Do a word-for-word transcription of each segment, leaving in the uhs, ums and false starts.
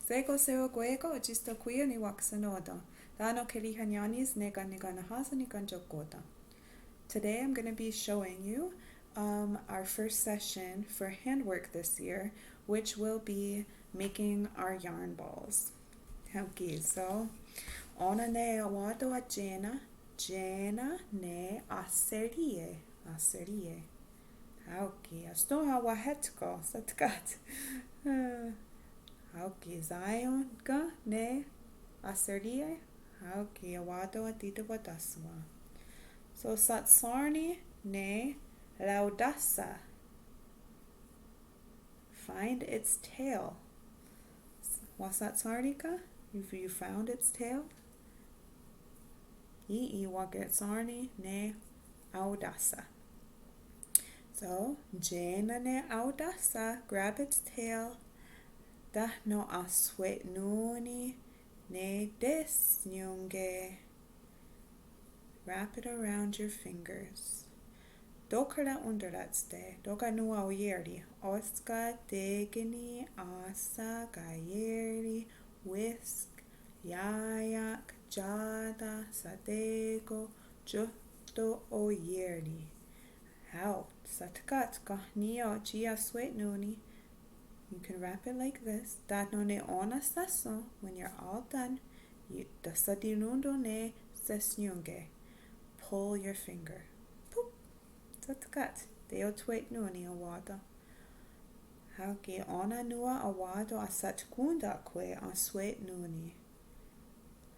Shé:kon sewakwé:kon, otsísto' kwí:io niwakshenó:ten. Tánon kerihonnién:ni's ne ken' nikanenhà:se' nika'nonhkò:ten. Today I'm going to be showing you um, our first session for handwork this year, which will be making our yarn balls. Okay, so ó:nen ne a:wá:ton' atsié:na', tsié:na ne ahserí:ie, ahserí:ie. Okay, ahstón:ha wahétko, satkáts. Okay, tsá:ion ken ne ahserí:ie. Okay, a:wá:ton' atitewatáhsawen'. So satshà:rni' ne raotáhsa. Find its tail. Wahsatshà:rnika'? If you found its tail? Í:'i waketsà:rni' ne raotáhsa. So, tsié:na ne raotáhsa, grab its tail. Tánon' ahswe'nón:ni ne tesnión:ke. Wrap it around your fingers. Tóka' ontorá:tste', tóka' nòn:wa oié:ri. Énska, tékeni, áhsen, kaié:ri, wísk, ià:ia'k, tsá:ta, sha'té:kon, tióhton, oié:ri. Hao, satkáts, ken' ní:ioht tsi ahswe'nón:ni. You can wrap it like this. Tánon' ne ó:nen sahsón, when you're all done, you, tahsatirón:ton' ne sesnión:ke. Pull your finger. Poop. Satkáts, teiothwe'nón:ni a:wá:ton'. Hao ki' ó:nen nòn:wa a:wá:ton' ahsatkón:tahkwe' ahswe'nón:ni.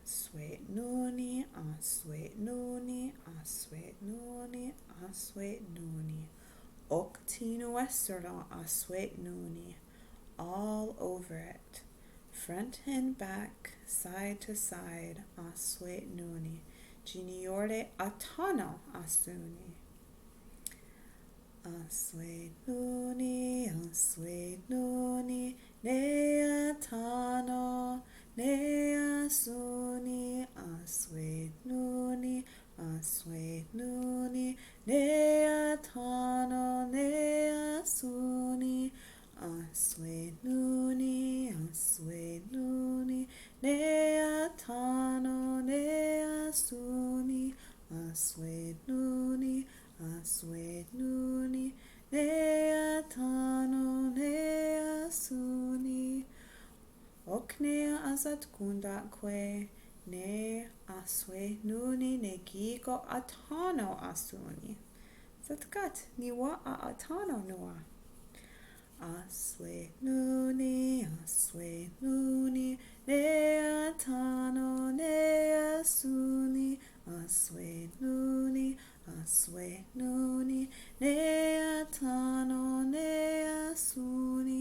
Ahswe'nón:ni, ahswe'nón:ni, ahswe'nón:ni, ahswe'nón:ni. Ok tsi nonhwésharon' ahswe'nón:ni. All over it. Front and back, side to side, ahswe'nón:ni. Tsi niió:re ahthá:nen' ahsón:ni. Ahswe'nón:ni, ahswe'nón:ni, ne ahthá:nen', ne ahsón:ni, ahswe'nón:ni, ahswe'nón:ni, ne ahthá:nen', ne ahsón:ni, ahswe'nón:ni, ahswe'nón:ni, ne ahthá:nen', ne ahsón:ni, ahswe'nón:ni, ahswe'nón:ni, ne ahthá:nen', ne ahsón:ni. Ok ne ahsatkón:tahkwe' ne ahswe'nón:ni ne kí:ken ahthá:nen' ahsón:ni. Satkáts, niwà:'a ahthá:nen' nòn:wa. Ahswe'nón:ni, ahswe'nón:ni, ne ahthá:nen', ne ahsón:ni, ahswe'nón:ni, ahswe'nón:ni, ne ahthá:nen', ne ahsón:ni,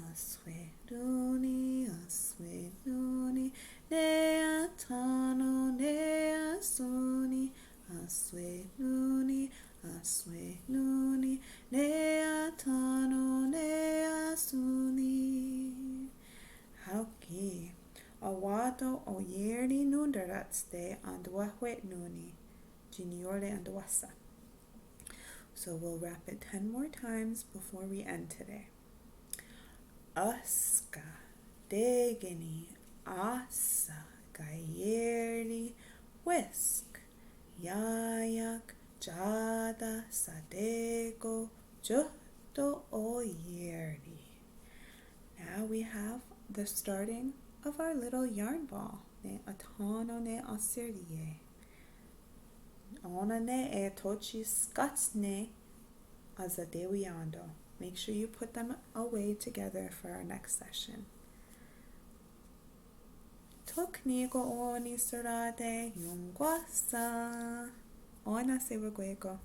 ahswe'nón:ni, ahswe'nón:ni, ne ahthá:nen', ne ahsón:ni, ahswe'nón:ni, ahswe'nón:ni, ne ahthá:nen', ne ahsón:ni. Hao ki'. A:wá:ton' oié:ri nontorá:tste' entewahwe'nón:ni. Tsi niió:re entewáhsen'. So we'll wrap it ten more times before we end today. Énska, tékeni, áhsen, kaié:ri, wísk, ià:ia'k, tsá:ta, sha'té:kon, tióhton, oié:ri. Now we have the starting of our little yarn ball. Ne ahthá:nen' ne ahserí:ie. Ó:nen ne eh tho tsi skátne ahsatewién:ton'. Make sure you put them away together for our next session. Tho ní:kon wenhniserá:te', ionkwáhsen. Ó:nen sewakwé:kon.